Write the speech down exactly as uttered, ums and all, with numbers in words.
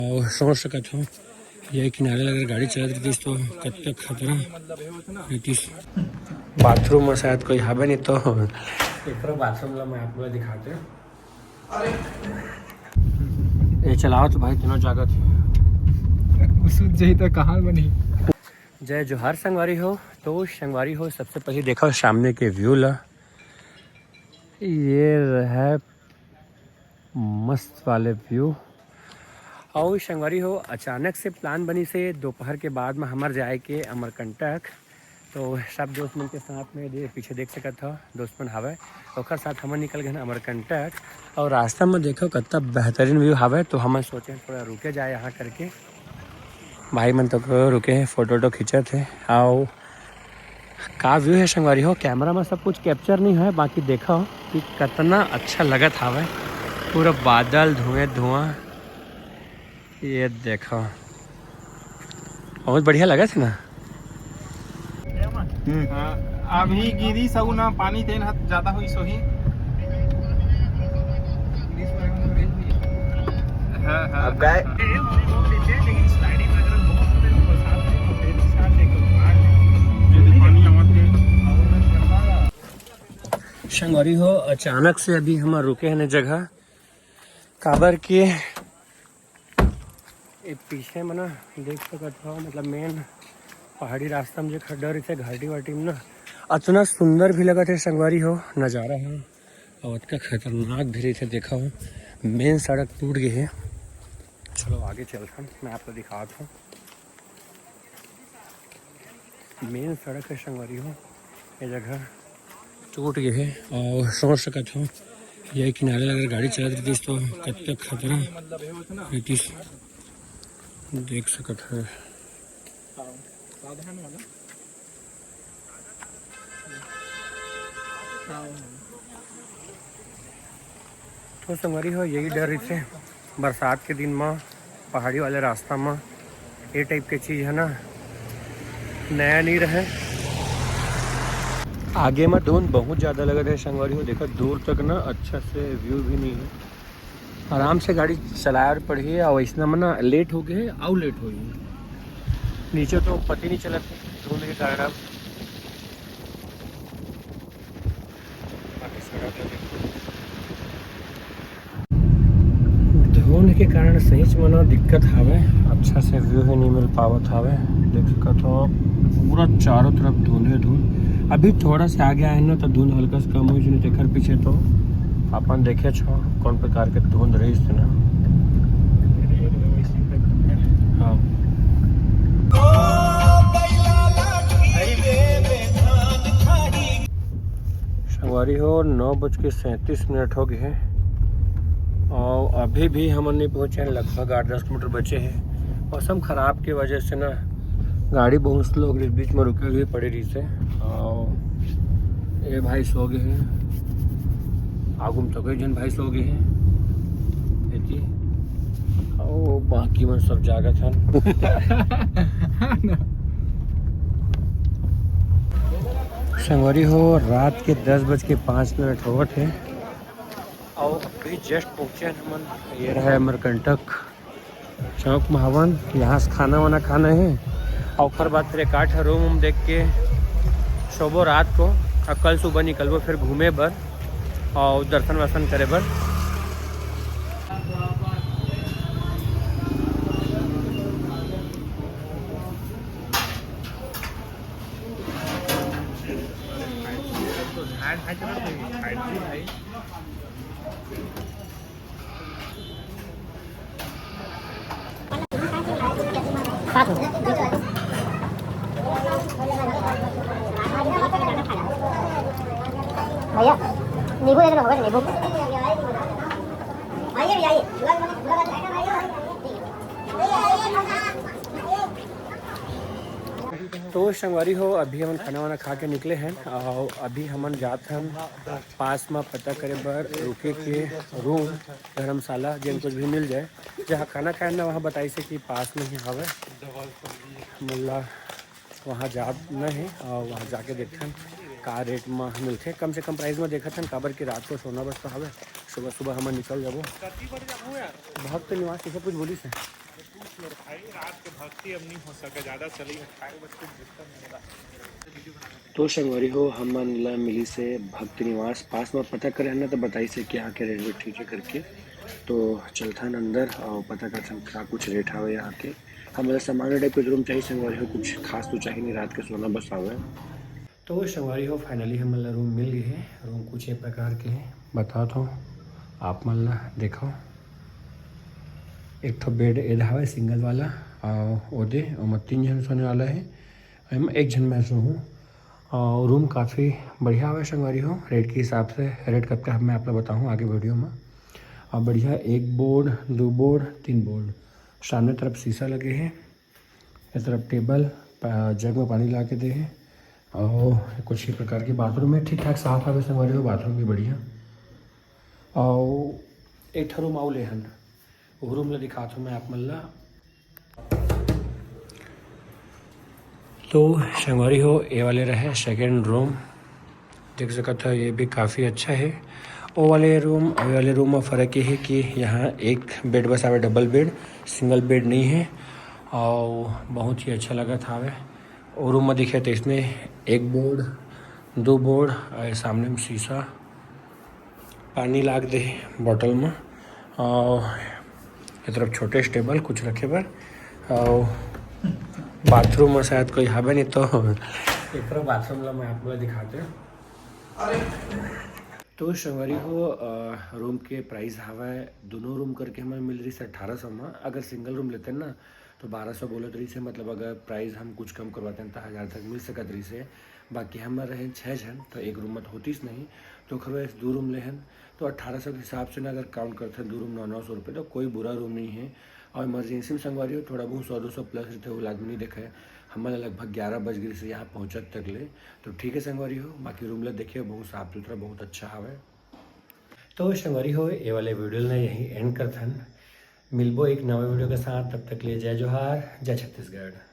अउ सोच सकत हो, ये किनारे अगर गाड़ी चलत रहितिस तो कतका खतरा रहितिस। बाथरूम में शायद कोई हवे नहीं तो एकरो बाथरूम ला मैं आप लोग दिखाते। ये चलाओ तो भाई तीनों जागत है। सूत जाई तो कहाँ बनी। जय जोहार संगवारी हो। तो संगवारी हो, सबसे पहले देखो सामने के व्यू ला। ये है मस्त वाले व्यू। अउ संगवारी हो, अचानक से प्लान बनी से दोपहर के बाद में हमर जाए के अमरकंटक। तो सब दोस्त मन के साथ में दे, पीछे देख सकत हो, दोस्त मन हावय, ओकर साथ हमन निकल गए अमरकंटक। और रास्ता में देखो कितना बेहतरीन व्यू हावय, तो हमन सोचे थोड़ा रुके जाए यहाँ करके। भाई मन तो रुके हैं, फोटो वोटो खींचत है। आओ, का व्यू है संगवारी हो, कैमरा में सब कुछ कैप्चर नहीं है, बाकी देखो कि कितना अच्छा लगत हावय, पूरा बादल, धुएं धुआं। ये देखो, बहुत बढ़िया लगत है ना। हाँ, अभी गिरी सऊ ना पानी, तेन ह ज्यादा होई सोही। हाँ, हाँ, अब गाय। हाँ। संगवारी हो, अचानक से अभी हम रुके हैं जगह, काबर के ए पीछे में ना देख सकत हो, मतलब मेन पहाड़ी रास्ता में जो खड्डा रहिथे घाटी वाटी में ना, अतना सुंदर भी लगत है संगवारी हो नज़ारा है। और अतका खतरनाक भी रहिथे, देखा हो मेन सड़क टूट गई है। चलो आगे चलथन, मैं आपको दिखात हूँ। मेन सड़क है संगवारी हो, ये जगह टूट गए है। और सोच सकत हो, ये किनारे अगर गाड़ी चलत रहितिस तो कतका खतरा रहितिस। देख सकत है। तो संगवारी हो, यही डर रहिथे बरसात के दिन म पहाड़ी वाले रास्ता म ये टाइप के चीज है ना, नया नहीं रहे। आगे में धुंध बहुत ज़्यादा लगत है संगवारी हो, देखो दूर तक ना अच्छा से व्यू भी नहीं है। आराम से गाड़ी चलाए और पड़ही, और इसमें में ना लेट हो गए, और लेट हो गए। नीचे तो पता ही नहीं चलत धुंध के कारण। अब धुंध के कारण सहीच म ना दिक्कत हावय, अच्छा से व्यू ही नहीं मिल पावत हावय। देख सकत हो पूरा चारों तरफ धुंध है, धुंध। अभी थोड़ा सा आगे आए ना तो धुंध हल्का सा कम होई, नहीं तेकर पीछे तो अपन देखे छो कौन प्रकार के धुंध रही से ना। हाँ। संगवारी हो, नौ बज के सैंतीस मिनट हो गए हैं और अभी भी हमन नहीं पहुँचे हैं, लगभग आठ दस किलोमीटर बचे हैं। मौसम खराब की वजह से ना गाड़ी बहुत स्लो, बीच में रुके हुए पड़े रही से। और ये भाई सो गए हैं, आगू में तो कई जन भाई सो गए हैं। एती अउ बाकी मन सब जागत हन। संगवारी हो, रात के दस बज के पाँच मिनट होवत हे अउ अभी जस्ट पहुँचे हन हमन। ये रहे अमरकंटक चौक में हवन, यहाँ से खाना वाना खाना है। और ओकर बाद फिर एक आठ रूम वूम देख के सोबो रात को, और कल सुबह निकलबो फिर घूमे बर और दर्शन वर्शन करे बर। भैया, नींबू दे दो, नींबू। तो संगवारी हो, अभी हमन खाना वाना खा के निकले हैं और अभी हमन जात हन पास में पता करे बर रुके के रूम, धर्मशाला, जेन कुछ भी मिल जाए। जहाँ खाना खाए ना, वहाँ बताइसे कि पास में ही हवे। मतलब वहाँ जात न हे और वहाँ जाके देखथन का रेट में मिलथे। कम से कम प्राइस में देखत हन, काबर कि रात को सोना बस तो हवे, सुबह सुबह हमन निकल जाबो। भक्त निवास ये सब कुछ बोलिस हे। भाई, रात के भक्ति अब नहीं हो सका, ज्यादा चली है, खाए बस कुछ दिक्कत नहीं रहा। तो संगवारी हो, हमन ला मिलिस हे भक्ति निवास। पास में पता करे ना, तो बताइस हे कि यहाँ के रेट वेट ठीक है करके। तो चलथन अंदर और पता करथन का कुछ रेट हवे यहाँ के। हमन ला सामान्य टाइप के रूम चाहिए संगवारी हो, कुछ खास तो चाहिए नहीं, रात के सोना बस हवे। तो संगवारी हो, finally हमन ला रूम मिल गए है। रूम कुछ ये प्रकार के है, बतात हूँ आप मन ला, देखो। एक ठो बेड एद हवे सिंगल वाला, और ओदे ओमा तीन झन सोने वाला है, एमा एक झन मैं सोहूँ। और रूम काफ़ी बढ़िया हवे संगवारी हो, रेट के हिसाब से। रेट कतका हवे मैं आप ला बताहूँ आगे वीडियो में। और बढ़िया एक बोर्ड, दो बोर्ड, तीन बोर्ड, सामने तरफ शीशा लगे है, इस तरफ टेबल, पा- जग में पानी ला के दे है। और कुछ ही प्रकार के बाथरूम है, ठीक ठाक साफ हवे संगवारी हो, बाथरूम भी बढ़िया। और एक ठो रूम आउ लेहन, वो रूम ला दिखात हूँ मैं आप मन ला। तो संगवारी हो, ये वाले रहे सेकंड रूम, देख सकत हो ये भी काफ़ी अच्छा है। वो वाले रूम और ये वाले रूम में फ़र्क ये है कि यहाँ एक बेड बस आवे, डबल बेड, सिंगल बेड नहीं है। और बहुत ही अच्छा लगत हावे। वो रूम में देखिए तो इसने एक बोर्ड, दो बोर्ड और सामने में शीशा, पानी लाग दे बॉटल में। और ये तरफ छोटे से टेबल कुछ रखे बर, और बाथरूम में शायद कोई हवे नहीं, तो एक तरफ बाथरूम ला मैं आप लोग दिखाते हैं। तो संगवारी हो, अ, रूम के प्राइस हवा है, दोनों रूम करके हमें मिल रही है अठारह सौ में। अगर सिंगल रूम लेते हैं ना, तो बारह सौ बोलत रही से, मतलब अगर प्राइस हम कुछ कम करवाते हैं तो हज़ार तक मिल सकत रही से। बाकी हम रहे छः झन, तो एक रूम में तो होतीस नहीं, तो खबर दो रूम लेहन, तो अठारह सौ के हिसाब से ना अगर काउंट करते हैं दो रूम नौ नौ सौ रुपये, तो कोई बुरा रूम नहीं है। और इमरजेंसी में संगवारी हो, थोड़ा बहुत सौ दो सौ प्लस रहते, वो आदमी नहीं देखे। हमारे लगभग ग्यारह बज गए से यहाँ पहुँचत तक ले, तो ठीक है संगवारी हो, बाकी रूम ले देखिए, बहुत साफ सुथरा, बहुत अच्छा हवे। तो संगवारी हो, ये वाले वीडियो ने यहीं एंड करथन। मिलबो एक नवे वीडियो के साथ, तब तक के लिए जय जोहार, जय छत्तीसगढ़।